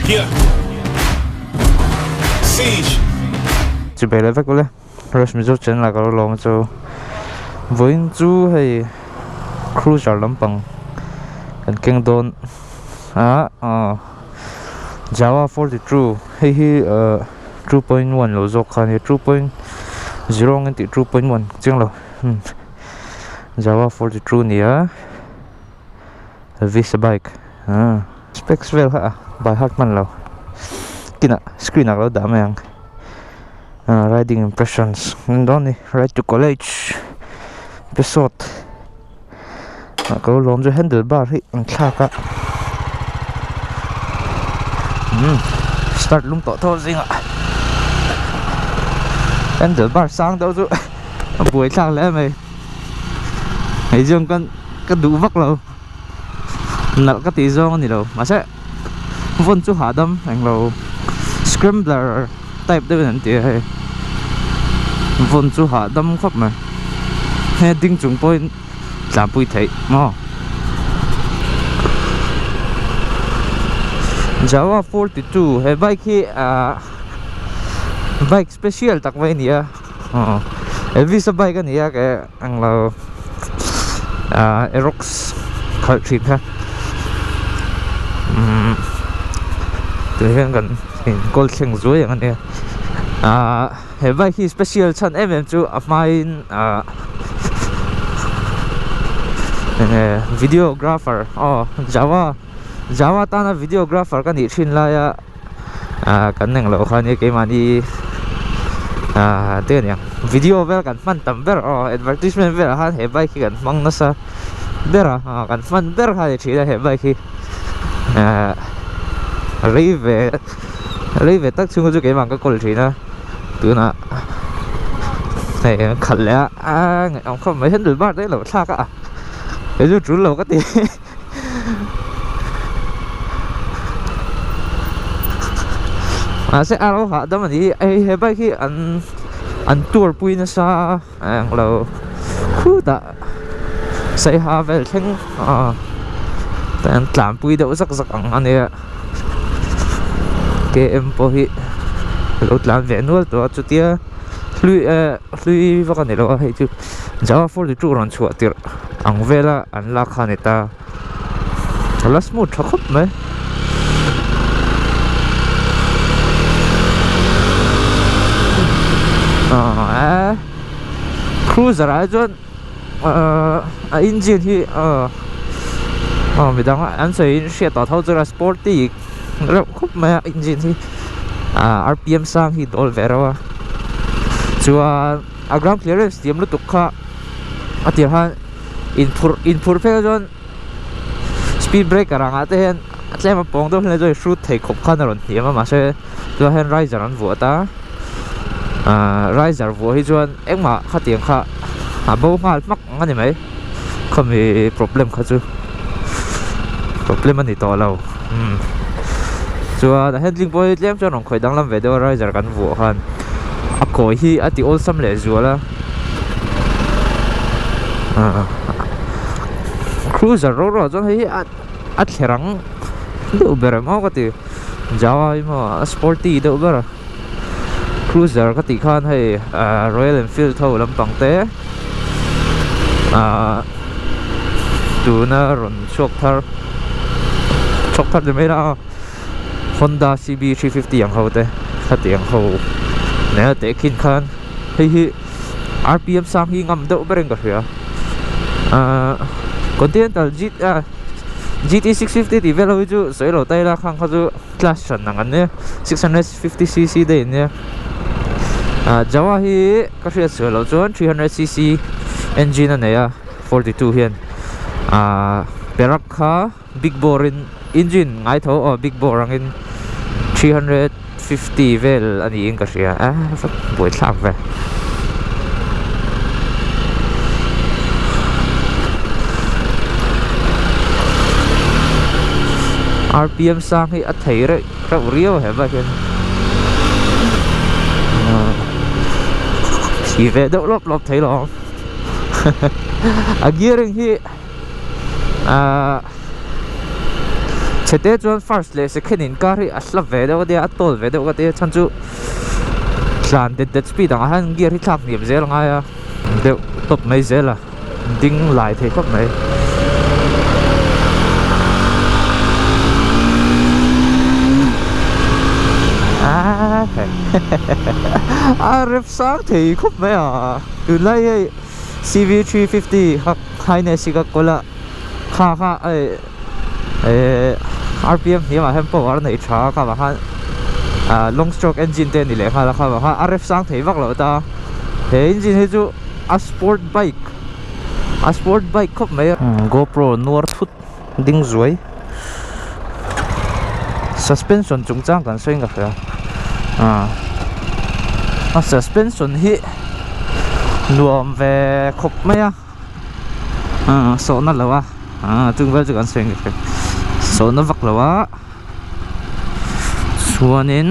Yeah. Siege. Chibai leh vek ule Rush Mizo channel ah ka lo lawm a chu vawiin chu hei cruiser lampang kan keng dawn a aw Jawa 42 hei hi ah 2.1 lo zawk kha a nia 2.0 ang intih 2.1 chiang lo Jawa 42 a ni a. Visa bike ah specs vel kha by heart hman lo kinah screen ah ka lo dah mai ang ah riding impressions an dawn a ni ride to college episode ah ka lo lawm chu handle bar hi an thlak a umm start lung tawh tawh zingah handle bar sang deuh chu a buai thlak hle mai. Hei chuan ka ka duh vak lo nalh ka tih zawng a ni lo mahse vawn chu hahdam englo scrambler type deuh in an ti a hei vawn chu hahdam khawp mai he ding chung pawhin tlanpui theih maw Jawa 42 he bike hi ah bike special tak mai a ni a. Aw Elvis a bike a ni a ke ang lo ah Aerox khalh thin kha umm tun hian kan in kawl thleng zuai ang a nia ah he bike hi special chhan em em chu a hmain ah enge videographer aw Jawa Jawa tana videographer ka nih thin laia. ah kan englo kha ania keimahni ah te aniang video vel kan hman tam ber aw advertisement velah khan he bike hi kan hmang nasa ber a ah kan hman ber kha a ni thin a he bike hi ah rei ve rei ve tak chhung chu keimah ka kawl thin a tunah hei an khalh leh a ah ngaihawm khawp mai handle bar te lo thlak a kei chu tul lo ka ti. Mahse a lo hahdam a ni hi hei he bike hi an an tour pui nasa a eng lo khutah saiha vel thleng ah an tlan pui deuh zak zak ang a nia km pawh hi a lo tlan ve nual tawh a chutia hlui eh hlui vak a ni lo a hei chu. Java 42 rawn chhuah tirh ang vela an lak kha a ni ta a la smooth tha khawp mai aaa cruiser ah chuan ahh a engine hi ahh aw midang an sawi in hriat tawh tho chu a sporty reuh khawp mai a engine hi ah rpm sang hi dawl ve reuh a chuan. A ground clearance tiam lutuk kha a tir khan inphurh inphurh phei chuan speed breaker angah te hian a tlem a pawng deuh hlek chuan hrut thei khawp khan a rawn hniam a mahse tunah hian riser an vuah ta ahh riser vuah hi chuan engmah khatiang kha a bo nghal hmak ang a ni mai khami problem kha chu problem a ni tawh lo umm chuan a handling pawh hi tlem chuan rawn khawih danglam ve deuh a riser kan vuah khan a kawi hi a ti awlsam leh zual a ah cruiser ro ro ah chuan hei hi a a thler ang deuh ber em aw ka ti jawa hi maw a sporty deuh ber a cruiser ka tih khan hei ah royal enfield ho lampang te ah tuna rawn chhuak thar chhuak thar ni mai la Honda CB 350 ang ho te khatiang ho nena tehkhin khan hei hi rpm sang hi ngam deuh ber in ka hria ah Continental G ah GT 650 tih vel ho hi chu sawi lo ta ila khang kha chu class hran ang an nia 650cc daih an nia ah Jawa hi ka hriat sual loh chuan 300cc engine a nei a 42 hian ah Perak kha. Big bore in engine ngai tho aw big bore angin 350 vel a niin ka hria a buaithlak ve. Rpm sang hi a thei reuh reuh riau he bike hian khi ve deuh lawp lawp thei lo ang a gearing hi. Ahh. Chhete chuan first leh second inkar hi a hla ve deuh a nia a tawl ve deuh ka tia chhan chu tlan det det speed angah hian gear hi thlak hniam zel a ngai a deuh tawp mai zel a ding lai thei khawp mai. A rep sang thei khawp mai a tunlai hei CV 350 highness hi ka kawl a kha kha hei eh rpm hniamah hian power a nei tha a kha vang khan ah long stroke engine te a ni leh nghal a kha vang khan a rep sang thei vak loh ta he engine hi chu a sport bike a sport bike khawp mai a. Gopro nuar thut ding zuai suspension chungchang kan sawi ka hria ah a suspension hi nuam ve khawp mai a ah sawhna lo a ah chung vel chu kan sawi ka hria sawhna vak lo a chuanin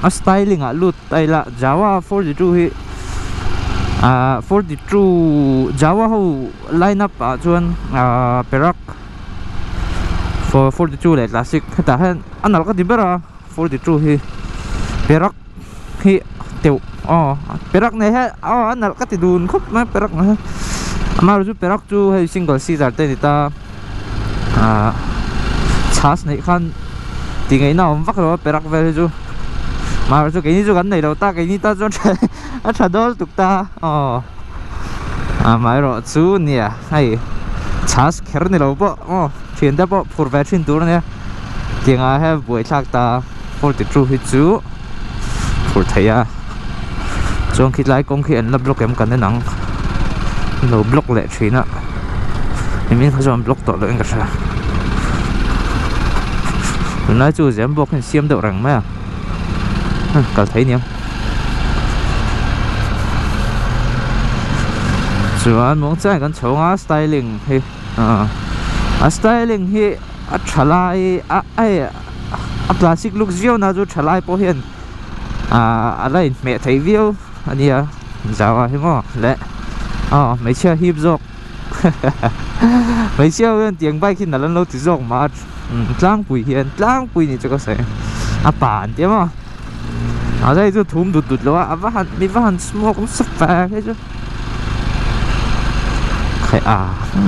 a styling ah lut ta ila Jawa 42 hi ah 42 Jawa ho line up ah chuan ah Perak 42 leh Classic hetah hian a nalh ka ti ber a 42 hi Perak hi teuh aw Perak nei hian aw a nalh ka ti dun khawp mai Perak nei hian amaherawhchu Perak chu hei single seater te a ni ta ah chhas neih khan tih ngaihna a awm vak lo a Perak vel hi chu amaherawhchu keini chu kan nei lo ta keini tan chuan a tha dawl tuk ta aw amaherawhchu nia hei chhas kher ni lo pawh aw thiante pawh phur ve thin tur a nia tiangah hian buaithlak ta. 42 hi chu phurh theih a chuan khilai kawng khi an la block em kan en ang an lo block leh thin a nimin kha chuan block tawh loh in ka hria tunlai chu zem bawk hian siam deuh reng mai a kal thei aniang chuan muangchang kan chho ang a styling hi a styling hi a tha lai a a a classic look viau na chu thalai pawh hian ah a la inhmeh thei viau a nia zau ah hi maw le aw hmeichhia hip zawk hmeichhia ho hian tiang bike hi nalh an lo ti zawk mah a tlangpui hian tlangpui ni chu ka sawi a pa an tia maw a zai chu thum dut dut lo a a va han mi va han smoke nasa fek hi chu khai a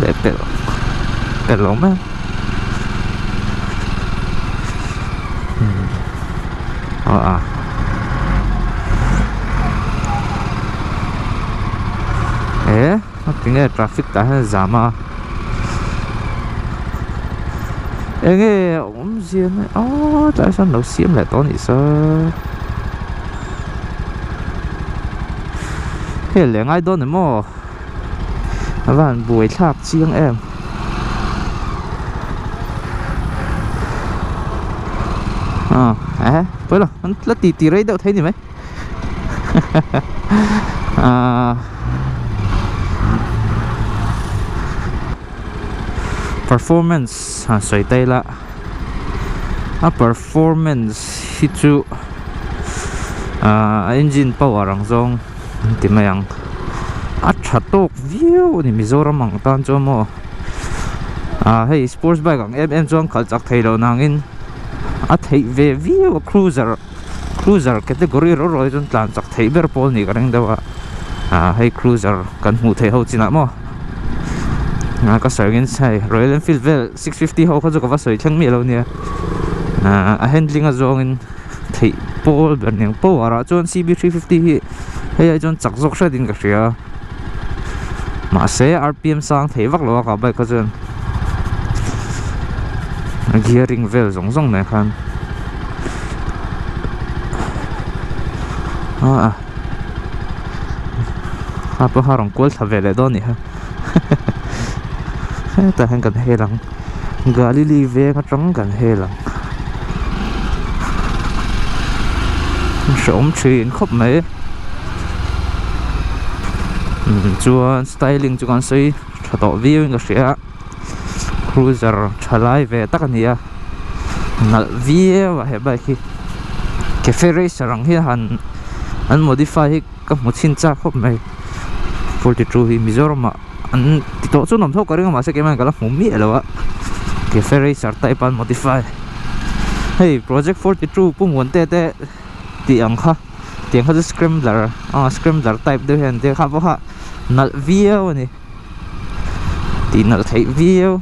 leh pelh pelh lo mai a a e tinge traffic tah hian zam a enge awmzia mai aw tlai sawn lo siam leh tawh a nih saw hel leh ngai dawn em aw a va han buai thlak chiang em ah eh pawi lo an la ti ti rei deuh thei ni mai ah performance han sawi ta ila a performance hi chu ahh a engine power ang zawng an ti mai ang a tha tawk viau a ni Mizoram ang tan chuan maw ah hei sports bike ang em em chuan khalh chak thei lo nangin a theih ve viau a cruiser cruiser category rawh rawh hi chuan tlan chak theih ber pawl nih ka ring deuh a ah hei cruiser kan hmuh theih ho chinah maw ah ka sawi angin hei Royal Enfield vel 650 ho kha chu ka va sawi thleng miah lo nia ah a handling a zawngin theih pawl ber nen power ah chuan CB 350 hi hei ai chuan chak zawk hret in ka hria mahse rpm sang thei vak lo a ka bike kha chuan a gearing vel zawng zawng nen khan ah a pawh a rawn kual thla ve leh dawn a nih kha hetah hian kan hel ang Galili veng atang kan hel ang hrehawm thin khawp mai chuan styling chu kan sawi tha tawh viau in ka hria cruiser tha lai ve tak a ni a nalh viau a he bike hi cafe racer ang hian han an modify hi ka hmu chhin chak khawp mai 42 hi Mizoram ah an ti tawh chu an awm tho ka ring a mahse keimah hian ka la hmu miah lo a cafe racer type a an modify. Hei project 42 pu Muante te tih ang kha tiang kha chu scrambler aw scrambler type deuh hian te kha pawh kha nalh viau a ni tih nalh theih viau.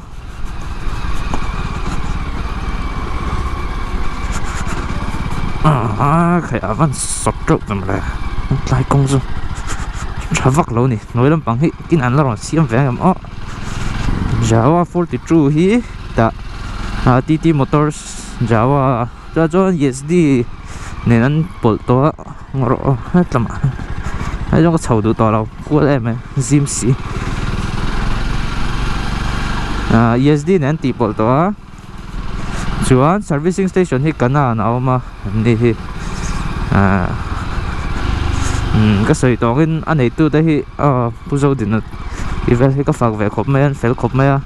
Aaa khai a van sawt teuh ta mawle tlai kawng chu tha vak lo a ni hnuai lampang hi tin an la rawn siam ve ang em aw Jawa 42 hi tah tt motors Jawa. Chuan chuan Yezdi nen an pawlh tawh a rawh hetlam ah hei zawng ka chho duh tawh lo kual em em zim si ah Yezdi nen an tih pawlh tawh a chuan servicing station hi kanan a awm a an ni hi ah umm ka sawi tawh angin a neitu te hi aw Pu Zodina tih vel hi ka fak ve khawp mai a an fel khawp mai a.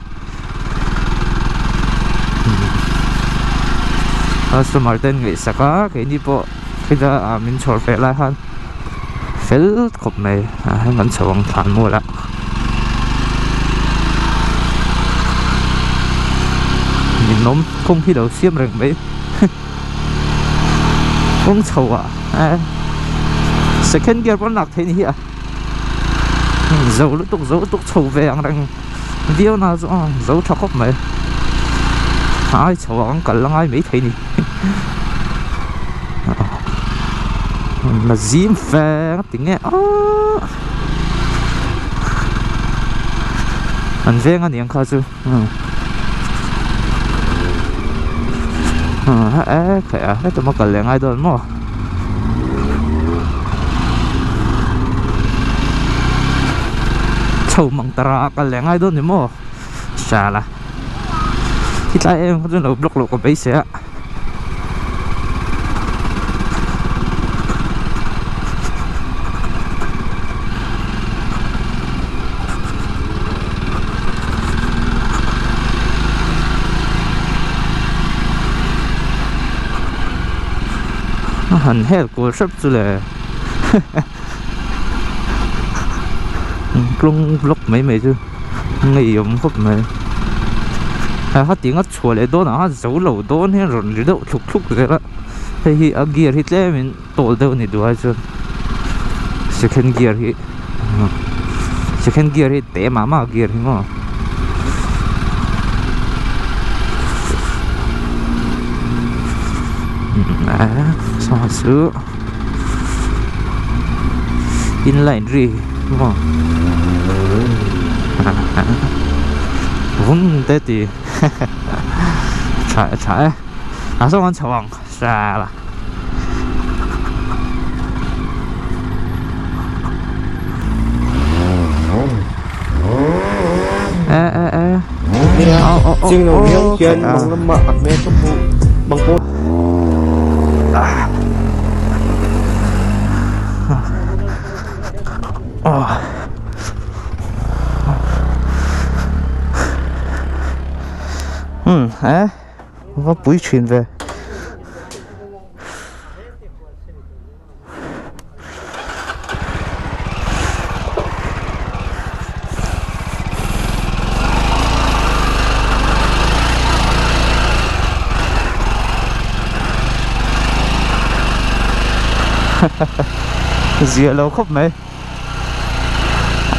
Customer te an ngaihsak a keini pawh khita ah min chhawr feh lai khan fel khawp mai ah hian kan chho ang thlan mual ah ninawm kawng hi lo siam reng mai kawng chho ah second gear pawh an lak theih ni hi a zo lutuk zo lutuk chho ve ang reng. Viau na chu a zo tha khawp mai ai chho ah kan kal la ngai mai thei ni la zim feng a ti nge aaa an veng a niang kha chu e khaih a hetawm a kal leh ngai dawn maw. Chho mang tara kal leh ngai dawn ni maw sala khi tlai em kha chuan lo block loh ka beisei a A han hel kual hrep chu le tlawng block mai mai chu ngeiawm khawp mai a heti nga chhuah leh dawn ah khan zo lo dawn hian rawn ri deuh thluk thluk zel a hei hi a gear hi tlem in tawl deuh a ni duh ai chuan second gear hi second gear hi te mah mah gear hi maw. Sangha chu inline ri maw vum te ti tha tha e a saw an chho ang sala. E e e Ching lo hian hian mang lamah a hmel ka hmuh mang pawh Hmm e va pui thin ve. Zia lo khawp mai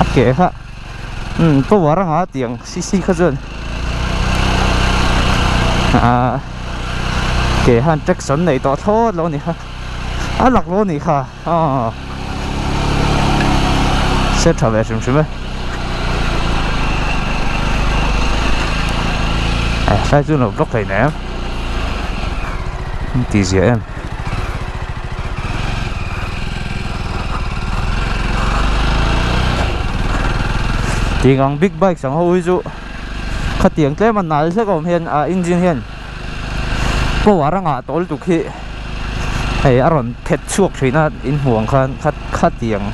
a ke kha umm power anga tiang cc kha chuan ah ke khan traction nei tawh thlawt lo a ni kha a lak lo a nih kha aw se tha ve hrim hrim e eh hlai chu lo block thei nem tih zia em. Tiang ang big bike ang ho hi chu khatiang tlem a nal hlek a awm hian ah engine hian power a ngah tawh lutuk hi hei a rawn phet chhuak thin a inhmuh ang khan kha khatiang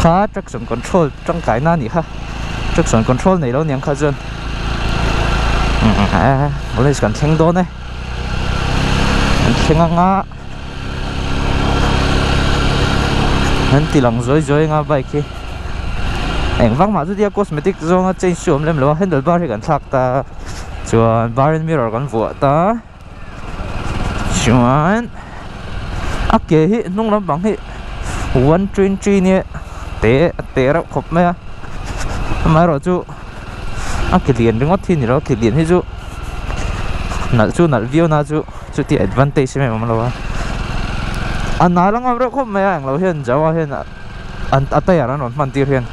kha traction control tangkai na a nih kha traction control nei lo aniang kha chuan college kan thleng dawn e. An thleng anga an ti lang zuai zuai anga bike hi eng vang mah chutia cosmetic zawnga change chu a awm lem lo a handle bar hi kan thlak ta chuan bar and mirror kan vuah ta. Chuan a ke hi hnung lampang hi 120 nia te te reuh khawp mai a amaherawhchu a ke lian ringawt hi a ni lo a ke lian hi chu nalh chu nalh viau na chu chutia advantage em em a awm lo a a nal a ngam reuh khawp mai a englo hian Jawa hian an a tyre an rawn hman tir hian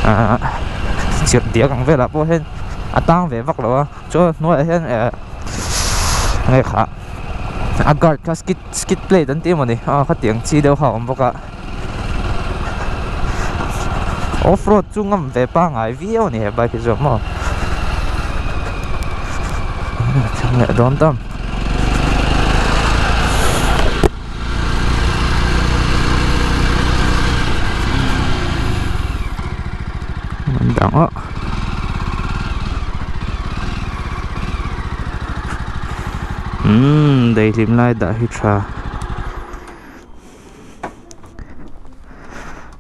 ahh chirh diak ang velah pawh hian a tang ve vak lo a chuan hnuaiah hian eh nge kha a guard kha skid skid plate an tih emaw ni aw khatiang chi deuh kha a awm bawk a off road chu ngam ve pangngai viau a ni he bike hi chu maw leh dawn ta. Dang aw umm daihlim lai dah hi tha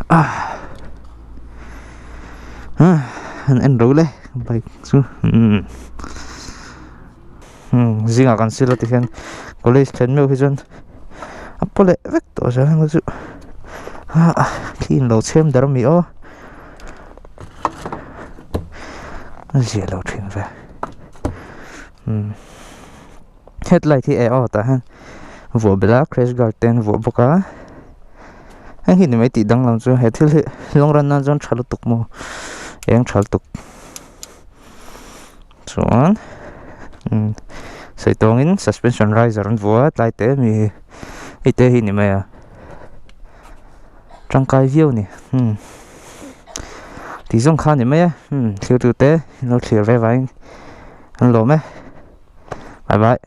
ah an en ro le bike chu umm. Zingah kan sil a ti hian college thlen meuh hi chuan a paw leh vek tawh zel ang chu ah thli in lo chhem der ami aw a zia lo thin ve umm headlight hi eh aw tah hian vuah belh a crash guard te an vuah bawk a heng hi ni mai tih danglam chu he thil hi long run nan chuan tha lutuk maw eng tha lutuk. Chuan umm sawi tawngin suspension riser an vuah a tlai te mi hei te hi ni mai a tangkai viau a ni umm tih zawng kha a ni mai a umm thlir tu te in lo thlir ve vangin an lawm e bye bye.